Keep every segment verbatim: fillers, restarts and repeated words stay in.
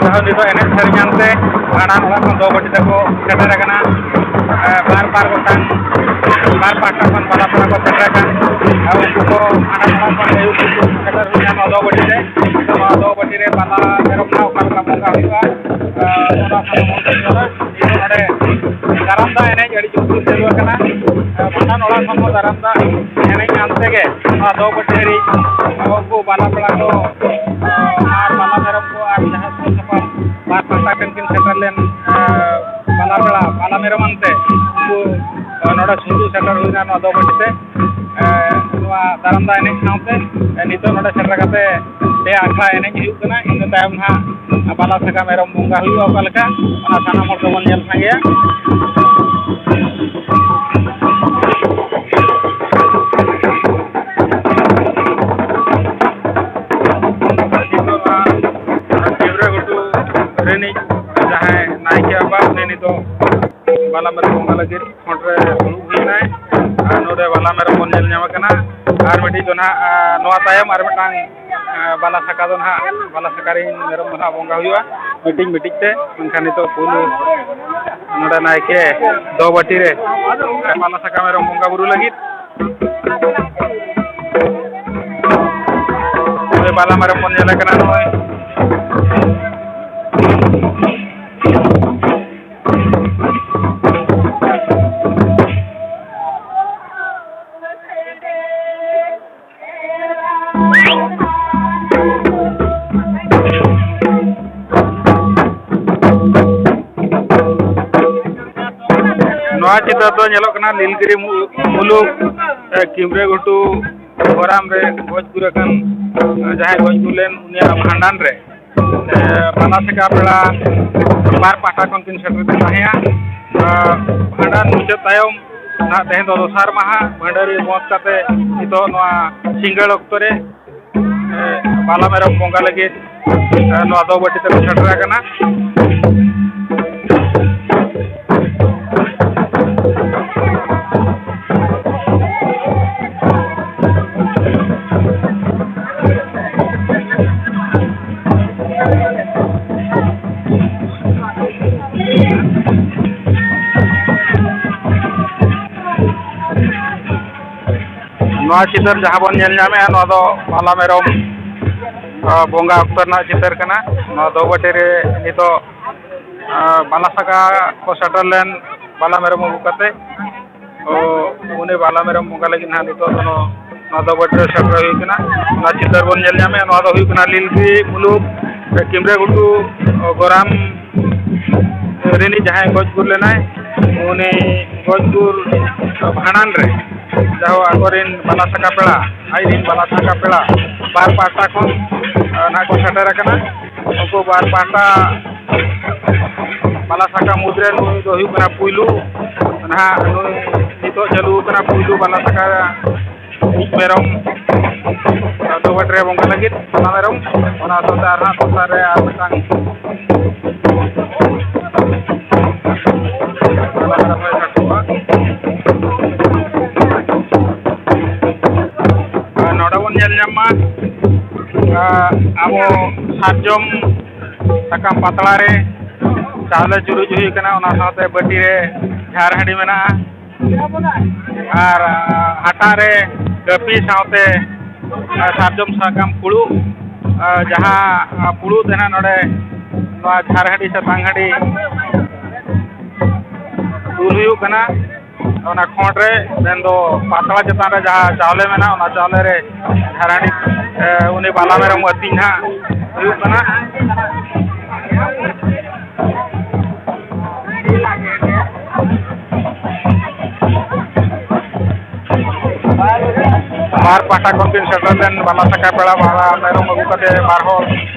ᱛᱟᱦᱚᱞᱮ ᱱᱤᱛᱚᱜ ᱮᱱᱮᱡ ᱥᱮᱨᱮᱧ ᱟᱱᱛᱮ ᱵᱷᱟᱸᱰᱟᱱ ᱚᱲᱟᱜ ᱠᱷᱚᱱ ᱫᱚ ᱵᱟᱹᱴᱤ ᱛᱟᱠᱚ ᱥᱮᱴᱮᱨ ᱟᱠᱟᱱᱟ᱾ ᱮ, ᱵᱟᱨ ᱵᱟᱨ ᱜᱚᱴᱟᱝ, ᱵᱟᱨ ᱯᱟᱦᱴᱟ ᱠᱷᱚᱱ ᱵᱟᱞᱟ ᱯᱮᱲᱟ ᱠᱚ ᱥᱮᱴᱮᱨ ᱟᱠᱟᱱ᱾ ᱟᱨ ᱩᱱᱠᱩ ᱠᱚ ᱵᱷᱟᱸᱰᱟᱱ ᱚᱲᱟᱜ ᱠᱷᱚᱱ ᱟᱹᱭᱩᱨ ᱠᱚ ᱥᱮᱴᱮᱨ ᱦᱩᱭᱱᱟ ᱱᱚᱣᱟ ᱫᱚ ᱵᱟᱹᱴᱤ ᱨᱮ᱾ ᱱᱚᱣᱟ ᱫᱚ ᱵᱟᱹᱴᱤ ᱨᱮ ᱵᱟᱞᱟ ᱢᱮᱨᱚᱢ ᱱᱟᱜ ᱚᱠᱟ ᱞᱮᱠᱟ ᱵᱚᱸᱜᱟ ᱦᱩᱭᱩᱜᱼᱟ, ᱮ, ᱚᱱᱟ ᱥᱟᱱᱟᱢ ᱦᱚᱲ ᱠᱚ ᱧᱮᱞᱟ᱾ ᱱᱤᱛᱚᱜ ᱱᱚᱰᱮ ᱫᱟᱨᱟᱢ ᱫᱟᱜ ᱮᱱᱮᱡ ᱟᱹᱰᱤ ᱡᱳᱨ ᱥᱳᱨ ᱪᱟᱹᱞᱩ ᱟᱠᱟᱱᱟ᱾ ᱮ, ᱵᱷᱟᱸᱰᱟᱱ ᱚᱲᱟᱜ ᱠᱷᱚᱱ ᱦᱚᱸ ᱫᱟᱨᱟᱢ ᱫᱟᱜ ᱮᱱᱮᱡ ᱟᱱᱛᱮ ᱜᱮ ᱱᱚᱣᱟ ᱫᱚ ᱵᱟᱹᱴᱤ ᱦᱟᱹᱨᱤᱡ ᱩᱱᱠᱩ ᱵᱟᱞᱟ ᱯᱮᱲᱟ ᱠᱚ, ᱮ, ᱟᱨ ᱵᱟᱞᱟ ᱢᱮᱨᱚᱢ ᱠᱚ ᱟᱨ ᱡᱟᱦᱟᱸ ᱥᱩᱨ ᱥᱟᱯᱟᱵ ᱵᱟᱨ ᱯᱟᱦᱴᱟ ᱠᱷᱚᱱ ᱠᱤᱱ ᱥᱮᱴᱮᱨ ᱞᱮᱱ, ᱮ, ᱵᱟᱞᱟ ᱯᱮᱲᱟ, ᱵᱟᱞᱟ ᱢᱮᱨᱚᱢ ᱟᱱᱛᱮ ᱩᱱᱠᱩ, ᱮ, ᱱᱚᱰᱮ ᱥᱩᱨ ᱥᱮᱴᱮᱨ ᱦᱩᱭᱱᱟ ᱱᱚᱣᱟ ᱫᱚ ᱵᱟᱹᱴᱤ ᱛᱮ᱾ ᱮ, ᱱᱚᱣᱟ ᱫᱟᱨᱟᱢ ᱫᱟᱜ ᱮᱱᱮᱡ ᱥᱟᱶᱛᱮ, ᱮ, ᱱᱤᱛᱚᱜ ᱱᱚᱰᱮ ᱥᱮᱴᱮᱨ ᱠᱟᱛᱮ ᱯᱮ ᱟᱠᱷᱲᱟ ᱮᱱᱮᱡ ᱦᱩᱭᱩᱜ ᱠᱟᱱᱟ᱾ ᱤᱱᱟᱹ ᱛᱟᱭᱚᱢ ᱱᱟᱦᱟᱜ ᱵᱟᱞᱟ ᱥᱟᱠᱟ ᱢᱮᱨᱚᱢ ᱵᱚᱸᱜᱟ ᱦᱩᱭᱩᱜᱼᱟ ᱚᱠᱟ ᱞᱮᱠᱟ, ᱚᱱᱟ ᱥᱟᱱᱟᱢ ᱦᱚᱲ ᱠᱚᱵᱚᱱ ᱧᱮᱞ ᱥᱟᱸᱜᱮᱭᱟ᱾ ᱱᱤᱛᱚᱜ ᱱᱚᱣᱟ ᱛᱤᱣᱨᱟᱹ ᱜᱷᱩᱴᱩ ᱨᱤᱱᱤᱡ ᱡᱟᱦᱟᱸᱭ ᱱᱟᱭᱠᱮ ᱵᱟᱵᱟ, ᱩᱱᱤ ᱱᱤᱛᱚᱜ ᱵᱟᱞᱟ ᱢᱮᱨᱚᱢ ᱵᱚᱸᱜᱟ ᱞᱟᱹᱜᱤᱫ ᱠᱷᱚᱸᱰ ᱨᱮ ᱫᱩᱲᱩᱵ ᱦᱩᱭ ᱮᱱᱟᱭ᱾ ᱟᱨ ᱱᱚᱰᱮ ᱵᱟᱞᱟ ᱢᱮᱨᱚᱢ ᱵᱚᱱ ᱧᱮᱞ ᱧᱟᱢᱮ ᱠᱟᱱᱟ᱾ ᱟᱨ ᱢᱤᱫᱴᱤᱡ ᱫᱚ ᱱᱟᱦᱟᱜ, ᱟᱨ ᱱᱚᱣᱟ ᱛᱟᱭᱚᱢ ᱟᱨ ᱢᱤᱫᱴᱟᱝ, ᱟᱨ ᱵᱟᱞᱟ ᱥᱟᱠᱟ ᱫᱚ ᱱᱟᱦᱟᱜ, ᱵᱟᱞᱟ ᱥᱟᱠᱟ ᱨᱤᱱ ᱢᱮᱨᱚᱢ ᱫᱚ ᱱᱟᱦᱟᱜ ᱵᱚᱸᱜᱟ ᱦᱩᱭᱩᱜᱼᱟ ᱢᱤᱫᱴᱤᱡ ᱢᱤᱫᱴᱤᱡ ᱛᱮ᱾ ᱢᱮᱱᱠᱷᱟᱱ ᱱᱤᱛᱚᱜ ᱯᱩᱭᱞᱩ ᱱᱚᱰᱮ ᱱᱟᱭᱠᱮ ᱫᱚ ᱵᱟᱹᱴᱤ ᱨᱮ ᱵᱟᱞᱟ ᱥᱟᱠᱟ ᱢᱮᱨᱚᱢ ᱵᱚᱸᱜᱟ ᱵᱩᱨᱩ ᱞᱟᱹᱜᱤᱫ ᱱᱚᱜᱼᱚᱭ ᱵᱟᱞᱟ ᱢᱮᱨᱚᱢ ᱵᱚᱱ ᱧᱮᱞᱮ ᱠᱟᱱᱟ ᱱᱚᱜᱼᱚᱭ᱾ ᱱᱚᱣᱟ ᱪᱤᱛᱟᱹᱨ ᱫᱚ ᱧᱮᱞᱚᱜ ᱠᱟᱱᱟ ᱱᱤᱞᱜᱤᱨᱤ ᱢᱩ-, ᱢᱩᱞᱩᱠ, ᱮ, ᱠᱤᱢᱨᱮ ᱜᱷᱩᱴᱩ ᱜᱚᱨᱟᱢ ᱨᱮ ᱜᱚᱡ ᱜᱩᱨ ᱟᱠᱟᱱ, ᱮ, ᱡᱟᱦᱟᱸᱭ ᱜᱚᱡ ᱜᱩᱨ ᱞᱮᱱ ᱩᱱᱤᱭᱟᱜ ᱵᱷᱟᱸᱰᱟᱱ ᱨᱮ, ᱮ, ᱵᱟᱞᱟ ᱥᱮᱠᱟ ᱯᱮᱲᱟ ᱵᱟᱨ ᱯᱟᱦᱴᱟ ᱠᱷᱚᱱ ᱠᱤᱱ ᱥᱮᱴᱮᱨ ᱠᱟᱱ ᱛᱟᱦᱮᱸᱜᱼᱟ᱾ ᱮ, ᱵᱷᱟᱸᱰᱟᱱ ᱢᱩᱪᱟᱹᱫ ᱛᱟᱭᱚᱢ ᱱᱟᱦᱟᱜ ᱛᱮᱦᱮᱧ ᱫᱚ ᱫᱚᱥᱟᱨ ᱢᱟᱦᱟ ᱵᱷᱟᱹᱰᱟᱹᱨᱤ ᱵᱚᱸᱫᱽ ᱠᱟᱛᱮ ᱱᱤᱛᱚᱜ ᱱᱚᱣᱟ ᱥᱤᱸᱜᱟᱹᱲ ᱚᱠᱛᱚ ᱨᱮ ᱮ, ᱵᱟᱞᱟ ᱢᱮᱨᱚᱢ ᱵᱚᱸᱜᱟ ᱞᱟᱹᱜᱤᱫ, ᱮ, ᱱᱚᱣᱟ ᱫᱚ ᱵᱟᱹᱴᱤ ᱛᱮᱠᱚ ᱥᱮᱴᱮᱨ ᱟᱠᱟᱱᱟ᱾ ᱱᱚᱣᱟ ᱪᱤᱛᱟᱹᱨ ᱡᱟᱦᱟᱸ ᱵᱚᱱ ᱧᱮᱞ ᱧᱟᱢᱮᱫᱼᱟ, ᱱᱚᱣᱟ ᱫᱚ ᱵᱟᱞᱟ ᱢᱮᱨᱚᱢ, ᱟ, ᱵᱚᱸᱜᱟ ᱚᱠᱛᱚ ᱨᱮᱱᱟᱜ ᱪᱤᱛᱟᱹᱨ ᱠᱟᱱᱟ᱾ ᱱᱚᱣᱟ ᱫᱚᱵᱟᱹᱴᱤ ᱨᱮ ᱱᱤᱛᱚᱜ, ᱟ, ᱵᱟᱞᱟ ᱥᱟᱠᱟ ᱠᱚ ᱥᱮᱴᱮᱨ ᱞᱮᱱ, ᱵᱟᱞᱟ ᱢᱮᱨᱚᱢ ᱟᱹᱜᱩ ᱠᱟᱛᱮ, ᱚ, ᱩᱱᱤ ᱵᱟᱞᱟ ᱢᱮᱨᱚᱢ ᱵᱚᱸᱜᱟ ᱞᱟᱹᱜᱤᱫ ᱱᱟᱦᱟᱜ ᱱᱤᱛᱚᱜ ᱫᱚ ᱱᱚᱣᱟ ᱫᱚᱵᱟᱹᱴᱤ ᱨᱮ ᱥᱮᱴᱮᱨ ᱦᱩᱭ ᱠᱟᱱᱟ᱾ ᱱᱚᱣᱟ ᱪᱤᱛᱟᱹᱨ ᱵᱚᱱ ᱧᱮᱞ ᱧᱟᱢᱮᱫᱼᱟ, ᱱᱚᱣᱟ ᱫᱚ ᱦᱩᱭᱩᱜ ᱠᱟᱱᱟ ᱞᱤᱞᱜᱤ ᱢᱩᱞᱩᱠ ᱠᱤᱢᱨᱮ ᱜᱷᱩᱴᱩ, ᱚ, ᱜᱚᱨᱟᱢ ᱨᱤᱱᱤᱡ ᱡᱟᱦᱟᱸᱭ ᱜᱚᱡ ᱜᱩᱨ ᱞᱮᱱᱟᱭ, ᱩᱱᱤ ᱜᱚᱡ ᱜᱩᱨ ᱵᱷᱟᱸᱰᱟᱱ ᱨᱮ ᱡᱟᱦᱳ ᱟᱠᱚᱨᱮᱱ ᱵᱟᱞᱟ ᱥᱟᱠᱟ ᱯᱮᱲᱟ, ᱟᱡ ᱨᱤᱱ ᱵᱟᱞᱟ ᱥᱟᱠᱟ ᱯᱮᱲᱟ ᱵᱟᱨ ᱯᱟᱦᱴᱟ ᱠᱷᱚᱱ, ᱟ, ᱱᱟᱦᱟᱜ ᱠᱚ ᱥᱮᱴᱮᱨ ᱟᱠᱟᱱᱟ᱾ ᱩᱱᱠᱩ ᱵᱟᱨ ᱯᱟᱦᱴᱟ ᱵᱟᱞᱟ ᱥᱟᱠᱟ ᱢᱩᱫᱽᱨᱮ ᱱᱩᱭ ᱫᱚ ᱦᱩᱭᱩᱜ ᱠᱟᱱᱟ ᱯᱩᱭᱞᱩ, ᱱᱟᱦᱟᱜ ᱱᱩᱭ ᱱᱤᱛᱚᱜ ᱪᱟᱹᱞᱩ ᱟᱠᱟᱱᱟ ᱯᱩᱭᱞᱩ ᱵᱟᱞᱟ ᱥᱟᱠᱟ ᱢᱮᱨᱚᱢ, ᱫᱚᱵᱟᱹᱴᱤ ᱨᱮ ᱵᱚᱸᱜᱟ ᱞᱟᱹᱜᱤᱫ ᱵᱟᱞᱟ ᱢᱮᱨᱚᱢ᱾ ᱚᱱᱟ ᱥᱟᱶᱛᱮ ᱟᱨ ᱦᱟᱸᱜ ᱫᱚᱥᱟᱨ ᱨᱮ ᱟᱨ ᱢᱤᱫᱴᱟᱝ ᱟᱨ ᱱᱚᱰᱮ ᱵᱚᱱ ᱧᱮᱞ ᱧᱟᱢ ᱢᱟ, ᱟ, ᱟᱵᱚ ᱥᱟᱨᱡᱚᱢ ᱥᱟᱠᱟᱢ ᱯᱟᱛᱲᱟ ᱨᱮ ᱪᱟᱣᱞᱮ ᱪᱩᱨᱩᱡ ᱦᱩᱭ ᱠᱟᱱᱟ, ᱚᱱᱟ ᱥᱟᱶᱛᱮ ᱵᱟᱹᱴᱤ ᱨᱮ ᱡᱷᱟᱨ ᱦᱟᱺᱰᱤ ᱢᱮᱱᱟᱜᱼᱟ᱾ ᱟᱨ, ᱟ, ᱦᱟᱴᱟᱜ ᱨᱮ ᱠᱟᱹᱯᱤ ᱥᱟᱶᱛᱮ, ᱟ, ᱥᱟᱨᱡᱚᱢ ᱥᱟᱠᱟᱢ ᱯᱷᱩᱲᱩᱜ, ᱟ, ᱡᱟᱦᱟᱸ, ᱟ, ᱯᱷᱩᱲᱩᱜ ᱛᱮ ᱱᱟᱦᱟᱜ ᱱᱚᱰᱮ ᱱᱚᱣᱟ ᱡᱷᱟᱨ ᱦᱟᱺᱰᱤ ᱥᱮ ᱛᱟᱝ ᱦᱟᱺᱰᱤ ᱫᱩᱞ ᱦᱩᱭᱩᱜ ᱠᱟᱱᱟ᱾ ᱚᱱᱟ ᱠᱷᱚᱸᱰ ᱨᱮ, ᱢᱮᱱᱫᱚ ᱯᱟᱛᱲᱟ ᱪᱮᱛᱟᱱ ᱨᱮ ᱡᱟᱦᱟᱸ ᱪᱟᱣᱞᱮ ᱢᱮᱱᱟᱜᱼᱟ, ᱚᱱᱟ ᱪᱟᱣᱞᱮ ᱨᱮ ᱡᱷᱟᱨ ᱦᱟᱺᱰᱤ, ᱮ, ᱩᱱᱤ ᱵᱟᱞᱟ ᱢᱮᱨᱚᱢ ᱟᱹᱛᱤᱧ ᱱᱟᱦᱟᱜ ᱦᱩᱭᱩᱜ ᱠᱟᱱᱟ᱾ ᱵᱟᱨ ᱯᱟᱦᱴᱟ ᱠᱷᱚᱱ ᱠᱤᱱ ᱥᱮᱴᱮᱨ ᱞᱮᱱ ᱵᱟᱞᱟ ᱥᱟᱠᱟ ᱯᱮᱲᱟ, ᱵᱟᱞᱟ ᱢᱮᱨᱚᱢ ᱟᱹᱜᱩ ᱠᱟᱛᱮ ᱵᱟᱨ ᱦᱚᱲ,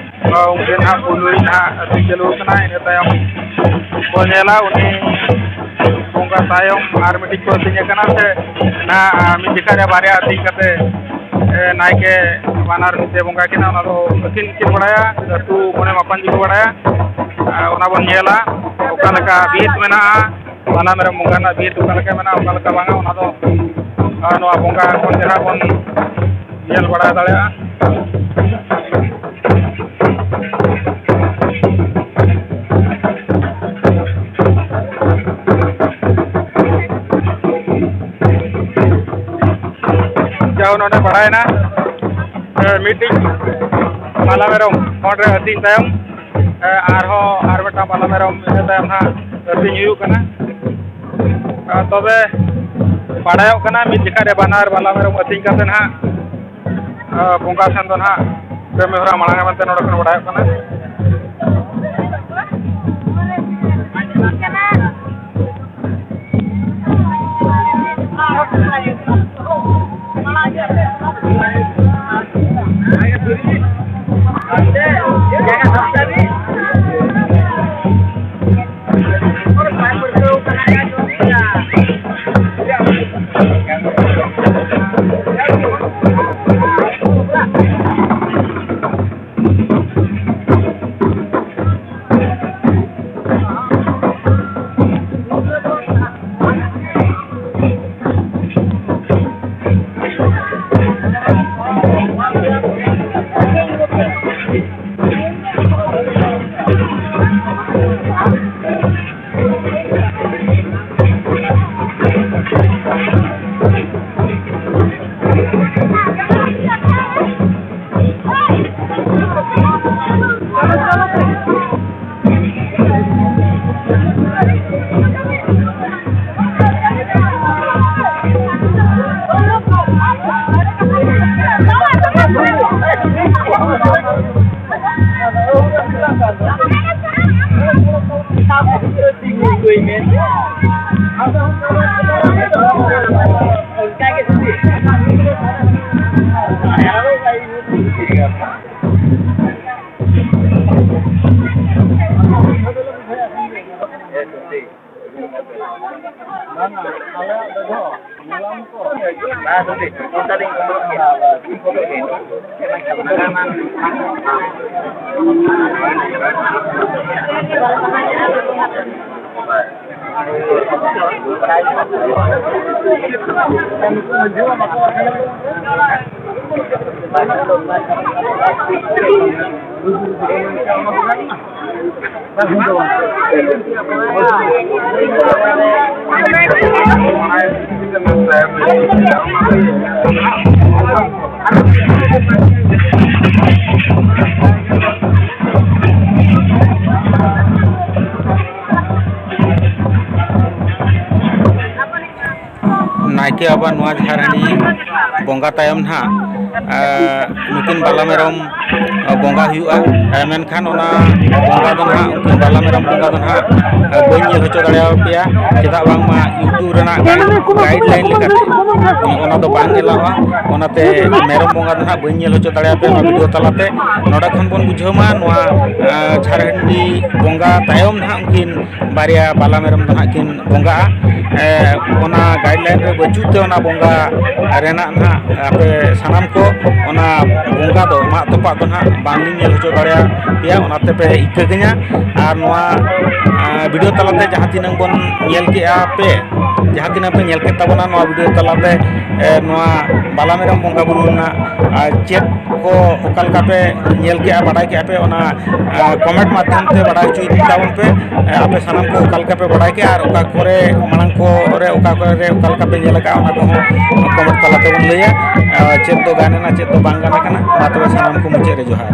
ᱟ, ᱩᱱᱠᱤᱱ ᱦᱟᱸᱜ ᱯᱩᱭᱞᱩ ᱱᱟᱦᱟᱜ ᱟᱹᱛᱤᱧ ᱪᱟᱹᱞᱩ ᱟᱠᱟᱱᱟ᱾ ᱤᱱᱟᱹ ᱛᱟᱭᱚᱢ ᱵᱚᱱ ᱧᱮᱞᱟ ᱩᱱᱤ ᱵᱚᱸᱜᱟ ᱛᱟᱭᱚᱢ ᱟᱨ ᱢᱤᱫᱴᱤᱡ ᱠᱚ ᱟᱹᱛᱤᱧ ᱟᱠᱟᱱᱟ ᱥᱮ ᱱᱟᱦᱟᱜ, ᱟ, ᱢᱤᱫ ᱡᱚᱠᱷᱟ ᱨᱮ ᱵᱟᱨᱭᱟ ᱟᱹᱛᱤᱧ ᱠᱟᱛᱮ, ᱮ, ᱱᱟᱭᱠᱮ ᱵᱟᱱᱟᱨ ᱢᱤᱫ ᱛᱮ ᱵᱚᱸᱜᱟ ᱠᱤᱱᱟ, ᱚᱱᱟ ᱫᱚ ᱟᱹᱠᱤᱱ ᱜᱮᱠᱤᱱ ᱵᱟᱲᱟᱭᱟ, ᱟᱹᱛᱩ ᱢᱚᱬᱮ ᱢᱟᱯᱟᱱᱡᱤ ᱠᱚ ᱵᱟᱲᱟᱭᱟ᱾ ᱟ, ᱚᱱᱟ ᱵᱚᱱ ᱧᱮᱞᱟ ᱚᱠᱟ ᱞᱮᱠᱟ ᱵᱷᱤᱛ ᱢᱮᱱᱟᱜᱼᱟ, ᱵᱟᱞᱟ ᱢᱮᱨᱚᱢ ᱵᱚᱸᱜᱟ ᱨᱮᱱᱟᱜ ᱵᱷᱤᱛ ᱚᱠᱟ ᱞᱮᱠᱟ ᱢᱮᱱᱟᱜᱼᱟ, ᱚᱠᱟ ᱞᱮᱠᱟ ᱵᱟᱝᱟ, ᱚᱱᱟ ᱫᱚ, ᱟ, ᱱᱚᱣᱟ ᱵᱚᱸᱜᱟ ᱠᱷᱚᱱ ᱜᱮ ᱱᱟᱦᱟᱜ ᱵᱚᱱ ᱧᱮᱞ ᱵᱟᱲᱟ ᱫᱟᱲᱮᱭᱟᱜᱼᱟ᱾ ᱵᱟᱲᱟᱭᱮᱱᱟ, ᱮ, ᱢᱤᱫᱴᱤᱡ ᱵᱟᱞᱟ ᱢᱮᱨᱚᱢ ᱦᱚᱲ ᱨᱮ ᱟᱹᱛᱤᱧ ᱛᱟᱭᱚᱢ, ᱮ, ᱟᱨᱦᱚᱸ ᱟᱨ ᱢᱤᱫᱴᱟᱝ ᱵᱟᱞᱟ ᱢᱮᱨᱚᱢ ᱤᱱᱟᱹ ᱛᱟᱭᱚᱢ ᱦᱟᱸᱜ ᱟᱹᱛᱤᱧ ᱦᱩᱭᱩᱜ ᱠᱟᱱᱟ᱾ ᱟᱨ ᱛᱚᱵᱮ ᱵᱟᱲᱟᱭᱚᱜ ᱠᱟᱱᱟ, ᱢᱤᱫ ᱡᱚᱠᱷᱟ ᱨᱮ ᱵᱟᱱᱟᱨ ᱵᱟᱞᱟ ᱢᱮᱨᱚᱢ ᱟᱹᱛᱤᱧ ᱠᱟᱛᱮ ᱱᱟᱦᱟᱜ, ᱮ, ᱵᱚᱸᱜᱟ ᱥᱮᱱ ᱫᱚ ᱱᱟᱦᱟᱜ ᱠᱟᱹᱢᱤ ᱦᱚᱨᱟ ᱢᱟᱲᱟᱝ ᱢᱮᱱᱛᱮ ᱱᱚᱰᱮ ᱠᱷᱚᱱ ᱵᱟᱲᱟᱭᱚᱜ ᱠᱟᱱᱟ᱾ ᱱᱟᱭᱠᱮ ᱵᱟᱵᱟ ᱱᱚᱣᱟ ᱡᱟᱦᱮᱨ ᱦᱟᱺᱰᱤ ᱵᱚᱸᱜᱟ ᱛᱟᱭᱚᱢ ᱱᱟᱦᱟᱜ, ᱮ, ᱱᱩᱠᱤᱱ ᱵᱟᱞᱟ ᱢᱮᱨᱚᱢ ᱵᱚᱸᱜᱟ ᱦᱩᱭᱩᱜᱼᱟ᱾ ᱮ, ᱢᱮᱱᱠᱷᱟᱱ ᱚᱱᱟ ᱵᱚᱸᱜᱟ ᱫᱚ ᱱᱟᱦᱟᱜ, ᱩᱱᱠᱤᱱ ᱵᱟᱞᱟ ᱢᱮᱨᱚᱢ ᱵᱚᱸᱜᱟ ᱫᱚ ᱱᱟᱦᱟᱜ, ᱮ, ᱵᱟᱹᱧ ᱧᱮᱞ ᱦᱚᱪᱚ ᱫᱟᱲᱮᱭᱟᱯᱮᱭᱟ᱾ ᱪᱮᱫᱟᱜ ᱵᱟᱝᱢᱟ YouTube ᱨᱮᱱᱟᱜ guideline ᱞᱮᱠᱟᱛᱮ ᱚᱱᱟ ᱫᱚ ᱵᱟᱝ ᱮᱞᱟᱣᱟ᱾ ᱚᱱᱟᱛᱮ ᱢᱮᱨᱚᱢ ᱵᱚᱸᱜᱟ ᱫᱚ ᱱᱟᱦᱟᱜ ᱵᱟᱹᱧ ᱧᱮᱞ ᱦᱚᱪᱚ ᱫᱟᱲᱮᱭᱟᱯᱮᱭᱟ ᱱᱚᱣᱟ video ᱛᱟᱞᱟᱛᱮ᱾ ᱱᱚᱰᱮ ᱠᱷᱚᱱ ᱵᱚᱱ ᱵᱩᱡᱷᱟᱹᱣ ᱢᱟ ᱱᱚᱣᱟ, ᱮ, ᱡᱟᱦᱮᱨ ᱦᱟᱺᱰᱤ ᱵᱚᱸᱜᱟ ᱛᱟᱭᱚᱢ ᱱᱟᱦᱟᱜ ᱩᱱᱠᱤᱱ ᱵᱟᱨᱭᱟ ᱵᱟᱞᱟ ᱢᱮᱨᱚᱢ ᱫᱚ ᱱᱟᱦᱟᱜ ᱠᱤᱱ ᱵᱚᱸᱜᱟᱜᱼᱟ᱾ ᱮ, ᱚᱱᱟ guideline ᱨᱮ ᱵᱟᱹᱪᱩᱜ ᱛᱮ ᱚᱱᱟ ᱵᱚᱸᱜᱟ ᱨᱮᱱᱟᱜ ᱱᱟᱦᱟᱜ ᱟᱯᱮ ᱥᱟᱱᱟᱢ ᱠᱚ ᱚᱱᱟ ᱵᱚᱸᱜᱟ ᱫᱚ ᱢᱟᱜ ᱛᱚᱯᱟᱜ ᱫᱚ ᱱᱟᱦᱟᱜ ᱵᱟᱝᱞᱤᱧ ᱧᱮᱞ ᱦᱚᱪᱚ ᱫᱟᱲᱮᱭᱟᱯᱮᱭᱟ, ᱚᱱᱟ ᱛᱮᱯᱮ ᱤᱠᱟᱹ ᱠᱟᱹᱧᱟ᱾ ᱟᱨ ᱱᱚᱣᱟ, ᱮ, video ᱛᱟᱞᱟᱛᱮ ᱡᱟᱦᱟᱸ ᱛᱤᱱᱟᱹᱝ ᱵᱚᱱ ᱧᱮᱞ ᱠᱮᱜᱼᱟ ᱯᱮ, ᱡᱟᱦᱟᱸ ᱛᱤᱱᱟᱹᱜ ᱯᱮ ᱧᱮᱞ ᱠᱮᱫ ᱛᱟᱵᱚᱱᱟ ᱱᱚᱣᱟ video ᱛᱟᱞᱟᱛᱮ, ᱮ, ᱱᱚᱣᱟ ᱵᱟᱞᱟ ᱢᱮᱨᱚᱢ ᱵᱚᱸᱜᱟ ᱵᱩᱨᱩ ᱨᱮᱱᱟᱜ, ᱟᱨ ᱪᱮᱫ ᱠᱚ ᱚᱠᱟ ᱞᱮᱠᱟ ᱯᱮ ᱧᱮᱞ ᱠᱮᱜᱼᱟ, ᱵᱟᱰᱟᱭ ᱠᱮᱜᱼᱟ ᱯᱮ, ᱚᱱᱟ ᱟᱨ comment ᱢᱟᱫᱽᱫᱷᱚᱢ ᱛᱮ ᱵᱟᱰᱟᱭ ᱦᱚᱪᱚᱭ ᱛᱟᱵᱚᱱ ᱯᱮ᱾ ᱟᱯᱮ ᱥᱟᱱᱟᱢ ᱠᱚ ᱚᱠᱟ ᱞᱮᱠᱟ ᱯᱮ ᱵᱟᱰᱟᱭ ᱠᱮᱜᱼᱟ ᱟᱨ ᱚᱠᱟ ᱠᱚᱨᱮ ᱢᱟᱲᱟᱝ ᱠᱚᱨᱮ ᱚᱠᱟ ᱠᱚᱨᱮ ᱨᱮ ᱚᱠᱟ ᱞᱮᱠᱟ ᱯᱮ ᱧᱮᱞ ᱟᱠᱟᱫᱼᱟ, ᱚᱱᱟ ᱠᱚᱦᱚᱸ comment ᱛᱟᱞᱟ ᱛᱮᱵᱚᱱ ᱞᱟᱹᱭᱟ᱾ ᱟᱨ ᱪᱮᱫ ᱫᱚ ᱜᱟᱱ ᱮᱱᱟ, ᱪᱮᱫ ᱫᱚ ᱵᱟᱝ ᱜᱟᱱ ᱟᱠᱟᱱᱟ, ᱢᱟ ᱛᱚᱵᱮ ᱥᱟᱱᱟᱢ ᱠᱚ ᱢᱩᱪᱟᱹᱫ ᱨᱮ ᱡᱚᱦᱟᱨ᱾